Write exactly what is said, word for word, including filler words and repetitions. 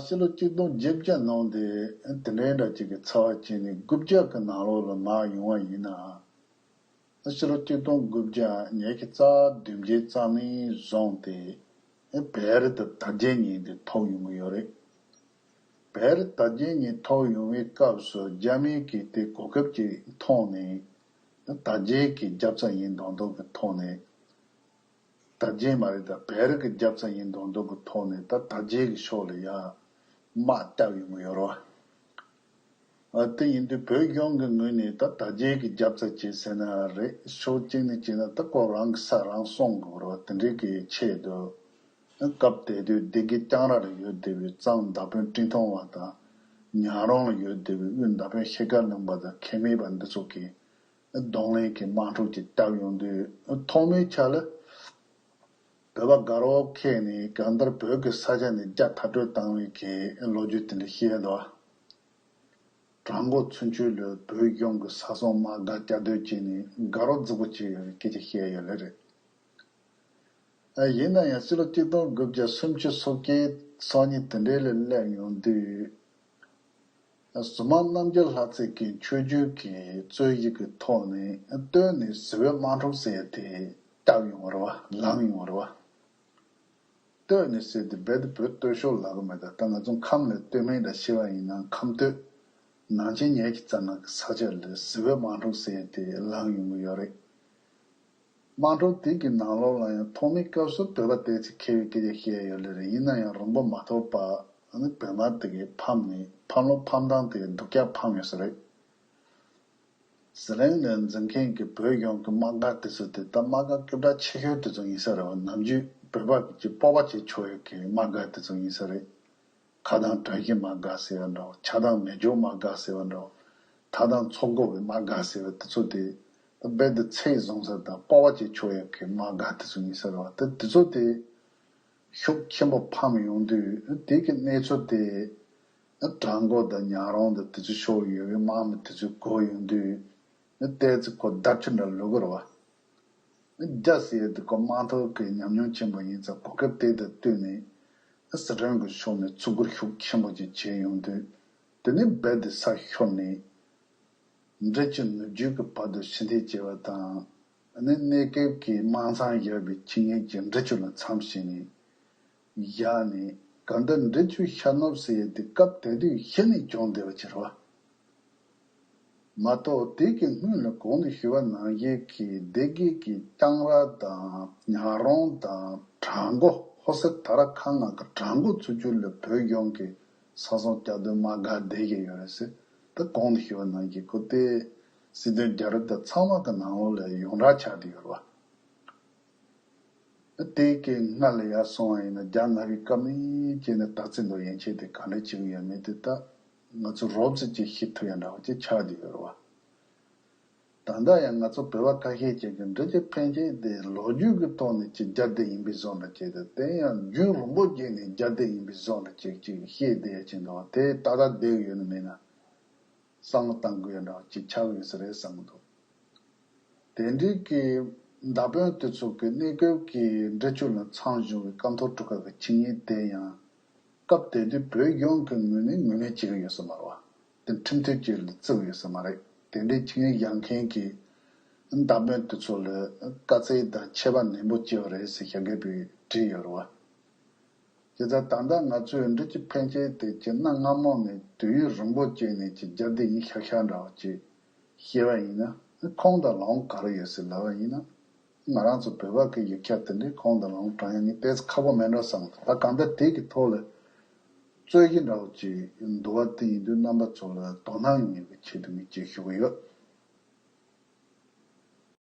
ཕྱི་ལོ་གཅིག་སྟོང་བརྒྱད་བརྒྱ་ནང་དེ་དེ་འདྲའི་འདྲ་ཅིག་གི་ཚ་བ་བྱས་ནས་དགུ་བརྒྱ་གི་ནང་ལོགས་ལ་མར་ཡོང་བ་ཡིན་ན། ཕྱི་ལོ་གཅིག་སྟོང་དགུ་བརྒྱ་ཉི་ཤུ་རྩ་བདུན་བརྒྱད་རྩ་གཉིས་བཟུང་སྟེ། བལ་རི་དང་དར་རྒྱས་གཉིས་དེ་ཐོག་ཡོང་གི་ཡོད་རེད། བལ་རི་དར་རྒྱས་གཉིས་ཐོག་ཡོང་བའི་སྐབས་སུ་རྒྱ་མི་གིས་དེ་གོ་སྐབས་ཅིག་མཐོང་ནས། དར་རྒྱས་ཀྱི་རྒྱབ་རྩ་ཡིན་མདོག་མདོག་གི་ཐོག་ནས། དར་རྒྱས་མ་རེད་ད། བལ་རི་གི་རྒྱབ་རྩ་ཡིན་མདོག་མདོག་གི་ཐོག་ནས་ད་དར་རྒྱས་ཀྱི་ཕྱོགས་ལ་ཡ་དམག་བཏབ་ཡོང་གི་ཡོད་རེད་བ། ཨ། དེ་ཡིན་དུས་བོད་གཞུང་གི་ངོས་ནས་ད་དར་རྒྱས་ཀྱི་རྒྱབ་རྩ་བྱེད་ཟེར་ན་རེད། ཕྱོགས་གཅིག་ནས་བྱས་ན་ད་ཁོ་རང་གི་ས་རང་སྲུང་དགོས་རེད་བ། དེ་འདྲའི་གི་ཆེད་དུ། སྐབས་དེ་དུས་སྡེ་དགེ་ལྕང་ར་ལ་ཡོད་བསྡད་པའི་གཙང་མདའ་དཔོན་བཀྲས་མཐོང་བ་དང་། ཉག་རོང་ལ་ཡོད་བསྡད་པའི་དབུས་མདའ་དཔོན་ཤེལ་དཀར་གླིང་པ་དང་ཁེ་མེད་པ་འདི་ཚོ་གིས་གདོང་ལེན་གྱི་དམག་འཁྲུག་ཅིག་བཏབ་ཡོང་དུས། ཐོག་མའི་ཆ་ལ་བོད་པ་དགའ་རབ་ཁེལ་ནས་གང་ལྟར་བོད་ཀྱི་ས་ཆ་ནས་རྒྱ་མཐར་སྐྲོད་བཏང་བའི་གི་ལོ་རྒྱུས་དེ་འདྲ་བཤད་འདུག། བྲག་འགོ་ཚུན་ཆད་ལ་བོད་གཞུང་གི་ས་སྲུང་དམག་སྒར་བསྐྱར་ཟློས་བྱས་ནས་དགའ་རབ་རྫིག་པོ་བྱས་ཡོད་པའི་སྐད་ཆ་བཤད་ཡོད་ལེ་རེད། ཨ། ཡིན་ན་ཡང་ཕྱི་ལོ་གཅིག་སྟོང་དགུ་བརྒྱ་སུམ་ཅུ་སོ་བརྒྱད་སོ་གཉིས་དེ་འདྲའི་ལ་སླེབས་ཡོང་དུས། ཟུར་དམག་རྣམ་རྒྱལ་ལྷ་རྩེ་གིས་ཆོས་བརྒྱུད་ཀྱི་རྩོད་གཞི་གི་ཐོག་ནས་སྟོད་ནས་གཟི་འོད་དམག་འཁྲུག་ཟེར་ཡ་དེ་བཏབ་ཡོང་བ་རེད་བ། ལངས་ཡོང་བ་རེད་བ། སྟོད་ནས་ཟེར་དེ་རྦད་དེ་བོད་སྟོད་ཕྱོགས་ལབ་གི་མེད་ད། ད་ང་ཚོ་ཁམས་ལ་སྟོད་སྨད་འདྲ་ཕྱེ་བ་ཡིན་ན་ཁམས་སྟོད། ནང་ཆེན་ཉེ་ཁའི་རྩ་ནང་གི་ས་ཆ་ལ་གཟི་འོད་དམག་འཁྲུག་ཟེར་ཡ་དེ་ལངས་ཡོང་གི་ཡོད་རེད། དམག་འཁྲུག་དེ་གི་ནང་ལོགས་ལ་ཡང་ཐོག་མའི་སྐབས་སུ་བོད་པ་ཏོག་ཙམ་ཁེལ་བའི་སྐད་ཆ་བཤད་ཡོད་ལེ་རེད། ཡིན་ན་ཡང་རིང་པོ་མ་ཐོགས་པར་ཨ་ནི་བོད་དམག་དེ་གའི་ཕམ་ནས་ཕམ་ལོ་ཕམ་སྟངས་དེ་གའི་སྡུག་ཅག་ཕམ་ཡོད་ས་རེད། ཟི་ལིང་ནས་འཛིན་མཁན་གྱི་བོད་གཞུང་གི་དམག་སྒར་དེ་ཚོ་དེ་ད་དམག་སྒར་སྐད་གྲགས་ཆེ་ཤོས་དེ་ཚོ་ཡིན་ས་རེད་བ། ནམ་རྒྱུན་བོད་པ་གི་སྤོབས་པ་བྱེད་ཆོག་ཡག་གི་དམག་སྒར་དེ་ཚོ་ཡིན་ས་རེད། ཁ་གདང་དྲག་ཤོས་དམག་སྒར་ཟེར་བ་འདྲ་བོ། ཆགས་སྡང་མེད་སྦྱོར་དམག་སྒར་ཟེར་བ་འདྲ་བོ། ཐག་དང་ཚོགས་འགོ་བའི་དམག་སྒར་ཟེར་བ་དེ་ཚོ་དེ། ད་རྦད་དེ་ཚད་བཟུང་ས་དང་སྤོབས་པ་བྱེད་ཆོག་ཡག་གི་དམག་སྒར་དེ་ཚོ་ཡིན་ས་རེད་བ། ད་དེ་ཚོ་དེ་ཤུགས་ཆེན་པོ་ཕམ་ཡོང་དུས་དེ་གི་གནས་ཚུལ་དེ། བྲག་འགོ་དང་ཉག་རོང་དང་དེ་ཚོ་ཕྱོགས་ཡོད་པའི་དམག་མི་དེ་ཚོས་གོ་ཡོང་དུས། ཏོག་ཙམ་ཁོ་བརྡབ་ཆག་འདྲ་ལོས་ཀྱི་རེད་བ། རྒྱ་ཟེར་ཡ་དེ་ཁོ་དམག་འཐབ་ཀྱི་ཉམས་མྱོང་ཆེན་པོ་ཡིན་ཙང་གོ་སྐབས་དེ་དང་བསྟུན་ནས། སི་ཁྲོན་གྱི་ཕྱོགས་ནས་ཚུར་སྒུར་ཤུགས་ཆེན་པོ་ཅིག་བྱས་ཡོང་དུས། དེ་ནས་རྦད་དེ་ས་ཤོར་ནས། འབྲི་ཆུ་ནུབ་རྒྱུད་ཀྱི་བར་དུ་ཕྱིར་འཐེན་བྱས་པ་དང་། ཨ་ནི་གནས་སྐབས་ཀྱི་དམག་མཚམས་བཞག་པའི་ཆིངས་ཡིག་ཅིག་འབྲི་ཆུ་ལ་མཚམས་བཞག་ནས། བཞག་ནས་གང་ལྟར་འབྲི་ཆུ་ཤར་ནུབ་ཟེར་ཡ་དེ་སྐབས་དེ་དུས་གཞི་ནས་བྱུང་བསྡད་པ་ཅིག་རེད་བ། མ་གཏོགས་དེ་གི་སྔོན་ལ་གོང་དུ་ཞུས་པ་ནང་བཞིན་གྱི་སྡེ་དགེ་གི་ལྕང་ར་དང་ཉག་རོང་དང་བྲག་འགོ། ཧོ་སེ་ད་ར་ཁ་ང་གི་བྲག་འགོ་ཚུར་རྒྱུད་ལ་བོད་གཞུང་གི་ས་སྲུང་བསྐྱར་ཟློས་དམག་སྒར་བསྡད་ཀྱི་ཡོད་རེད་ཟེར། ད་གོང་དུ་ཞུས་པ་ནང་བཞིན་ཁོ་དེ་སྲིད་དོན་རྒྱལ་རབས་དང་ཚང་མ་གི་ནང་ལོགས་ལ་ཡོངས་གྲགས་ཆགས་བསྡད་ཡོད་རེད་བ། དེ་གི་སྔ་ལ་ཡར་སོང་བ་ཡིན་ན་རྒྱ་ནག་གི་བཀའ་མོལ་བྱས་ནས་ད་ཚེ་འདོ་ཡན་ཆད་དེ་ག་འདྲ་བྱེད་ཀྱི་ཡོད་མེད་དེ་ད་ང་ཚོ་རོབ་ཙམ་ཅིག་ཤེས་ཐུབ་ཡ་འདྲ་བ་ཅིག་ཆགས་བསྡད་ཡོད་རེད་བ། ད་ལྟ་ཡང་ང་ཚོ་བོད་པ་ཁ་ཤས་ཅིག་གིས་འབྲི་ཆུ་ཕན་ཆད་དེ་ལོ་རྒྱུས་ཀྱི་ཐོག་ནས་ཅིག་རྒྱ་སྡེ་ཡིན་པའི་བཟོ་འདྲ་བྱས་ཏེ། དེ་ཡང་རྒྱུན་རིང་པོ་བརྒྱུད་ནས་རྒྱ་སྡེ་ཡིན་པའི་བཟོ་འདྲ་ཅིག་ཅིག་བཤད་བསྡད་ཡ་ཅིག་འདུག་བ། དེ་ཏག་ཏག་བསྡད་ཀྱི་ཡོད་ན་མེད་ན། བསམ་བློ་གཏང་དགོས་ཡ་འདྲ་བ་ཅིག་ཆགས་ཡོད་ས་རེད་བསམ་གྱི་འདུག། དེ་འདྲའི་གི་མདའ་དཔོན་དེ་ཚོ་གི་གནས་སྐབས་ཀྱི་འབྲི་ཆུ་ལ་མཚམས་བཞག་པའི་སྐམ་ཐོག་གྲུ་ཁ་གི་ཆིངས་ཡིག་དེ་ཡང་སྐབས་དེ་དུས་བོད་གཞུང་གི་ངོས་ནས་ངོས་ལེན་བྱེད་ཀྱི་ཡོད་ས་མ་རེད་བ། དེ་ཁྲིམས་མཐུན་ཅིག་ལ་བརྩི་གི་ཡོད་ས་མ་རེད། དེ་འདྲའི་ཆིངས་ཡིག་བཞག་མཁན་གྱི་མདའ་དཔོན་དེ་ཚོ་ལ་བཀའ་སྩལ་དང་ཆད་པ་ནན་པོ་བཅད་པ་རེད་ཟེར་ཞྭ་སྒབ་པས་བྲིས་ཡོད་རེད་བ། དེ་ལྟར་ད་ལྟ་ང་ཚོས་འབྲི་ཆུ་ཕན་ཆད་དེ་ཅིག་གནའ་སྔ་མོ་ནས་དུས་ཡུན་རིང་པོ་བྱས་ནས་ཅིག་རྒྱ་སྡེ་ཡིན་ཤག་ཤག་འདྲ་བ་ཅིག་བཤད་པ་ཡིན་ན། ཁུངས་དང་ལུང་ག་རེ་ཡོད་ཟེར་ལབ་པ་ཡིན་ན། ང་རང་ཚོ་བོད་པ་གི་ཡིག་ཆ་དེ་འདྲའི་ཁུངས་དང་ལུང་དྲངས་ཡ་ངས་ཏོག་ཙམ་ཁག་པོ་མེད་འགྲོ་བསམ། ད་གང་ལྟར་དེ་གི་ཐོག་ལ་རྩོད་གཞི་འདྲ་བོ་ཅིག་འདུག་པ། དེ་ཡིན་དུས་རྣམ་པ་ཚོ་ལ་དོ་སྣང་ཡོང་ཡག་གི་ཆེད་དུ་ངས་ཅིག་ཞུ་གི་ཡོད།